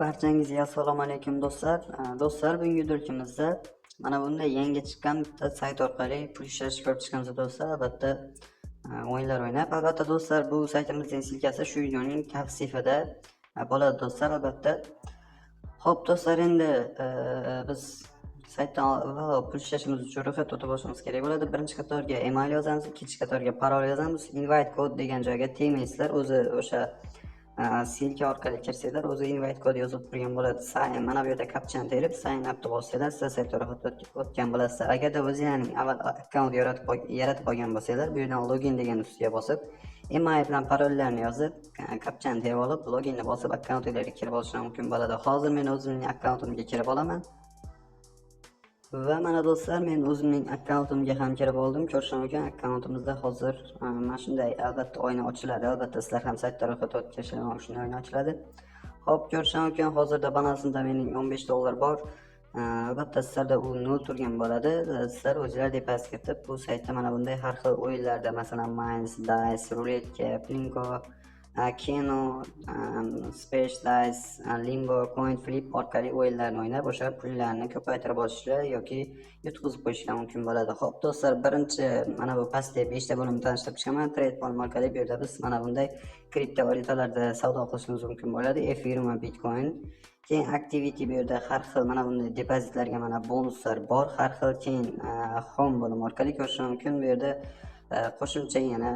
Barchangizga assalomu alaykum, do'stlar. Do'stlar, bugungi videomizda mana bunday yangi chiqqan bitta sayt orqali pul ishlashni ko'rib chiqamiz, do'stlar. Albatta, o'yinlar o'ynab. Albatta, do'stlar, bu saytimizning ссылка si shu videoning tavsifida bo'ladi, do'stlar, albatta. Xo'p, do'stlar, endi biz saytdan avvalo pul ishlashimiz uchun ro'yxatdan o'tib olishimiz kerak bo'ladi. Birinchi qatorga email yozamiz, ikkinchi qatorga parol yozamiz. Invite kod degan joyga tegmaysizlar. O'zi o'sha ссылка orqali kirsanglar, o'zi invite kod yozib turgan bo'ladi. Sign, mana bu yerda captchani terib, sign up deb bossanglar, sizlar saytga ro'yxatdan o'tgan bo'lasizlar. Agarda o'zinglarning avval akkaunt yaratib olgan bo'lsanglar, bu yerdan login degan ustiga bosib, email bilan parollarni yozib, captchani terib olib, loginni bosib, akkauntinglarga kirib olishlar mumkin bo'ladi. Hozir men o'zimning akkauntimga kirib olaman. Va mana, do'stlar, men o'zimning akkauntimga ham kirib oldim. Ko'rishlar mumkin, akkauntimizda hozir mana shunday, albatta, oyna ochiladi. Albatta, sizlar ham saytda ro'yxatdan o'tgan shunday oyna ochiladi. Xo'p, ko'rishlar mumkin, hozirda balansimda mening 15 dollar bor. Albatta, sizlarda u 0 turgan bo'ladi. Sizlar o'zinglar depozit kiritib, bu saytda mana bunday har xil o'yinlarda, masalan, Mines, Dice, Ruletka, Plinko, Keno, Space Dice, Limbo, Coin Flip orqali o'yinlarni o'ynab, o'sha pullarni ko'paytirib olishlar yoki yutqizib qo'yishlar mumkin bo'ladi. Xo'p, do'stlar, birinchi mana bu pastda 5 ta bo'limni tanishtirib chiqaman. Trade bo'limi orqali bu yerda biz mana bunday kriptovalyutalarda savdo qilishimiz mumkin bo'ladi. Ethereum va Bitcoin. Keyin activity, bu yerda har xil mana bunday depozitlarga mana bonuslar bor, har xil. Keyin home bo'limi orqali ko'rish mumkin. Bu yerda qo'shimcha yana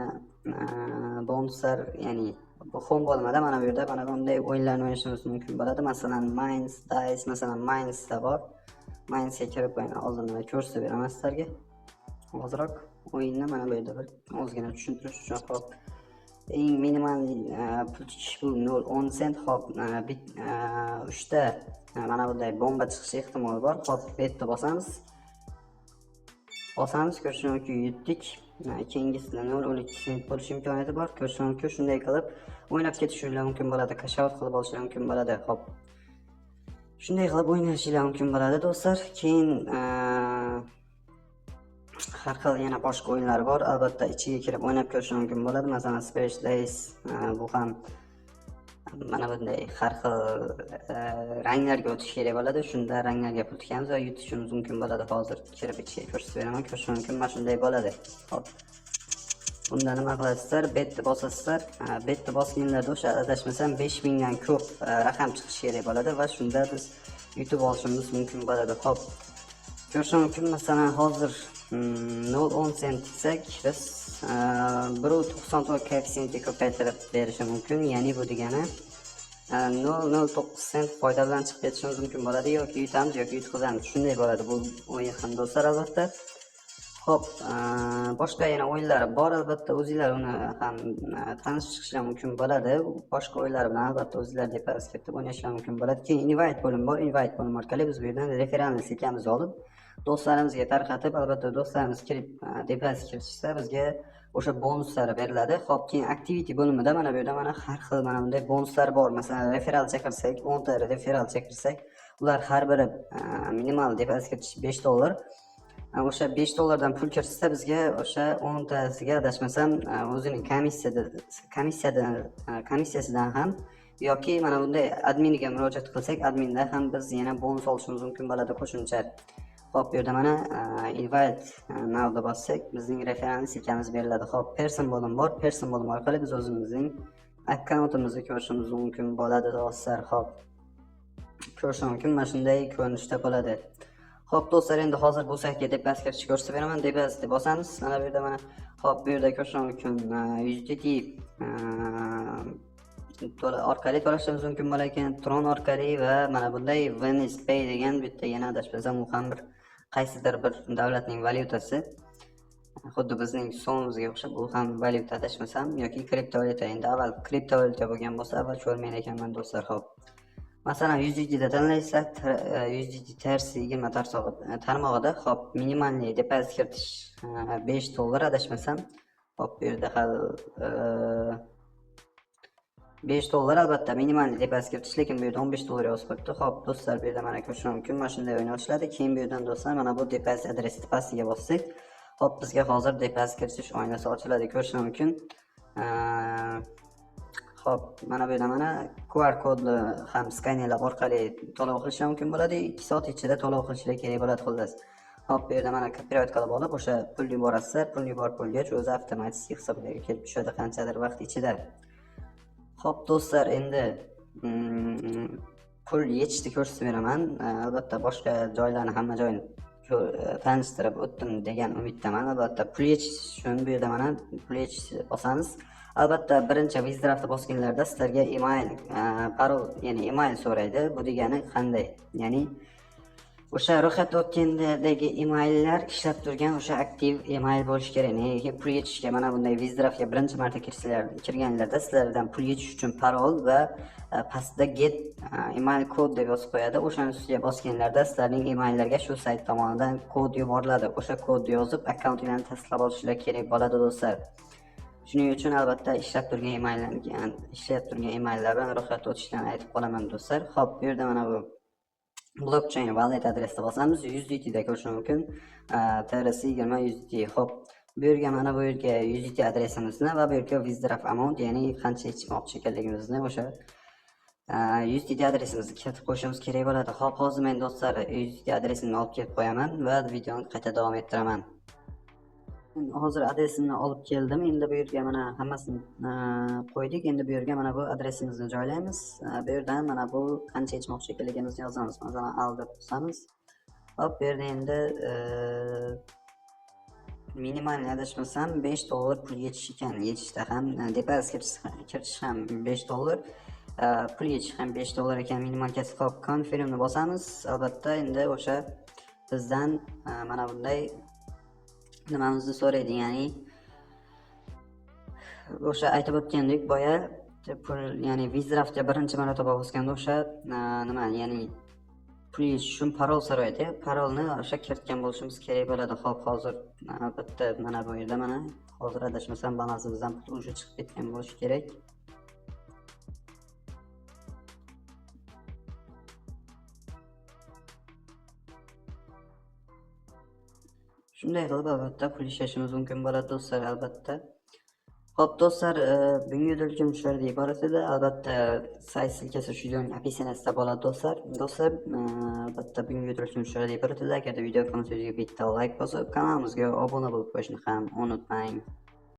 bonuslar, ya'ni bu home bo'limida mana bu yerda mana bunday o'yinlarni o'ynashimiz mumkin bo'ladi. Masalan, Mines, Dice, masalan, Minesda bor. Minesga kirib, hozir mana ko'rsatib beraman sizlarga. Ozroq o'yinni mana bu yerda bir ozgina tushuntirish uchun. Hop. Eng minimal pul tikish bu 0,10 sent. Hop, uchta mana bunday bomba chiqishi ehtimoli bor. Hop, bu yerda bosamiz. Bosamiz, ko'rish mumkin, yutdik. Keyingisida 0,12 sent bo'lish imkoniyati bor. Ko'rish mumkin, shunday qilib o'ynab ketishinglar mumkin bo'ladi, cash out qilib olishlar mumkin bo'ladi. Hop. Shunday qilib o'ynashinglar mumkin bo'ladi, do'stlar. Keyin har xil yana boshqa o'yinlar bor. Albatta, ichiga kirib o'ynab ko'rish mumkin bo'ladi. Masalan, Space Days, bu ham mana bunday har xil ranglarga o'tish kerak bo'ladi. Shunda ranglarga pul tikamiz va yutishimiz mumkin bo'ladi. Hozir kirib ichiga ko'rsatib beraman. Ko'rish mumkin, mana shunday bo'ladi. Hop. Bunda nima qilasizlar? Betni bosasizlar. Betni bosganlarda o'sha, adashmasam, 5000 dan ko'p raqam chiqishi kerak bo'ladi va shunda biz yutib olishimiz mumkin bo'ladi. Hop. Ko'rish mumkin, masalan, hozir 0,10 sent tiksak, biz 1,94 koeffitsiyentga ko'paytirib berishi mumkin. Ya'ni bu degani 0,09 sent foyda bilan chiqib ketishimiz mumkin bo'ladi yoki yutamiz yoki yutqizamiz. Shunday bo'ladi bu o'yin ham, do'stlar, albatta. Xo'p, boshqa yana o'yinlar bor, albatta, o'zinglar uni ham tanishib chiqishlar mumkin bo'ladi. Boshqa o'yinlar bilan, albatta, o'zinglar depozit kiritib o'ynashlar mumkin bo'ladi. Keyin invite bo'lim bor. Invite bo'limi orqali biz bu yerdan реферальный ссылка mizni olib, do'stlarimizga tarqatib, albatta, do'stlarimiz kirib depozit kiritishsa, bizga o'sha bonuslari beriladi. Xo'p, keyin activity bo'limida mana bu yerda mana har xil mana bunday bonuslar bor. Masalan, referral chaqirsak, 10 ta referral chaqirsak, ular har biri minimal depozit kiritish 5 dollar. O'sha 5 dollardan pul kiritsa, bizga o'sha 10 tasiga, adashmasam, o'zining komissiyasidan ham yoki mana bunday adminiga murojaat qilsak, adminda ham biz yana bonus olishimiz mumkin bo'ladi qo'shimcha. Xo'p, bu yerda mana invite now deb bossak, bizning referral ссылка miz beriladi. Xo'p, person bo'lim bor. Person bo'lim orqali biz o'zimizning akkauntimizni ko'rishimiz mumkin bo'ladi, do'stlar. Xo'p. Ko'rish mumkin, mana shunday ko'rinishda bo'ladi. Xo'p, do'stlar, endi hozir bu saytga depozit kiritishni ko'rsatib beraman. Depozit deb bosamiz. Mana bu yerda mana, xo'p, bu yerda ko'rish mumkin, USDT to'la orqali to'lashimiz mumkin bo'lar ekan, Tron orqali va mana bunday Venice Pay degan bitta yana, adashmasam, u ham bir qaysidir bir davlatning valyutasi. Xuddi bizning so'mimizga o'xshab u ham valyuta, adashmasam, yoki kriptovalyuta. Endi avval kriptovalyuta bo'lgan bo'lsa, avval ko'rmagan ekanman, do'stlar. Xo'p. Masalan, USDT da tanlaysiz, USDT TRC20 tarmog'ida, xo'p, минимальный depozit kiritish 5 dollar, adashmasam. Xo'p, bu yerda hali 5 dollar, albatta, minimal depozit kiritish, lekin bu yerda 15 dollar yozib qo'yibdi. Xo'p, do'stlar, bu yerda mana ko'rish mumkin, mana shunday o'yin ochiladi. Keyin bu yerdan, do'stlar, mana bu depozit adresi pastiga bossak, xo'p, bizga hozir depozit kiritish oynasi ochiladi, ko'rish mumkin. Xo'p, mana bu yerda mana QR kodni ham skanerlab orqali to'lov qilish mumkin bo'ladi. 2 soat ichida to'lov qilishlar kerak bo'ladi xullas. Xo'p, bu yerda mana kopirayt qilib olib, o'sha pul yuborasizlar, pul yuborib bo'lgach, o'zi avtomatik hisobga kelib tushadi qanchadir vaqt ichida. Xo'p, do'stlar, endi pul yechishni ko'rsatib beraman. Albatta boshqa joylarni hamma joyini tanishtirib o'tdim degan umiddaman. Albatta pul yechish uchun bu yerda mana pul yechish bosamiz. Albatta birinchi withdraftni bosganlarda sizlarga email, parol, ya'ni email so'raydi. Bu degani qanday? Ya'ni o'sha ro'yxatdan o'tgandagi emaillar ishlab turgan o'sha aktiv email bo'lishi kerak. Nega pul yechishga mana bunday withdraftga birinchi marta kirganlarda sizlardan pul yechish uchun parol va pastda get email kod deb yozib qo'yadi. O'shani ustiga bosganlarda sizlarning emaillarga shu sayt tomonidan kod yuboriladi. O'sha kodni yozib akkauntinglarni tasdiqlab olishlar kerak bo'ladi do'stlar. Shuning uchun albatta ishlab turgan emaillar bilan ro'yxatdan o'tishlarni aytib qolaman do'stlar. Xo'p, bu yerda mana bu blockchain wallet adresini bosamiz. USDT da ko'rish mumkin. TRC20 USDT. Xo'p, bu yerga mana bu yerga USDT adresimizni va bu yerga withdraw amount, ya'ni qancha yechmoqchi ekanligimizni o'sha USDT adresimizni kiritib qo'yishimiz kerak bo'ladi. Xo'p, hozir men do'stlar USDT adresimni olib kelib qo'yaman va videoni qayta davom ettiraman. Hozir adresimni olib keldim. Endi bu yerga mana hammasini qo'ydik. Endi bu yerga mana bu adresimizni joylaymiz. Bu yerdan mana bu qancha yechmoqchi ekanligimizni yozamiz. Masalan, al deb bosamiz. Hop, bu yerda endi minimal adashmasam $5 pul yechish ekan. Yechishda ham depozit kiritish ham $5, pul yechish ham $5 ekan minimal kasb. Hop, confirmni bosamiz. Albatta endi o'sha bizdan mana bunday nimamizni so'raydi, ya'ni o'sha aytib o'tgandek boya pul, ya'ni withdraftga birinchi marotaba bosganda o'sha nima, ya'ni pul yechish uchun parol so'raydi. Parolni o'sha kiritgan bo'lishimiz kerak bo'ladi. Xo'p, hozir albatta mana bu yerda mana hozir adashmasam balansimizdan pul уже chiqib ketgan bo'lishi kerak. Shunday qilib albatta pul ishlashimiz mumkin bo'ladi do'stlar, albatta. Xo'p do'stlar, bugungi videolik shulardan iborat edi. Albatta sayt silkasi shu videoning описаниесida bo'ladi do'stlar. Do'stlar, albatta bugungi videolik shulardan iborat edi. Agarda video yoqsa bitta like bosib, kanalimizga obuna bo'lib qo'yishni ham unutmang.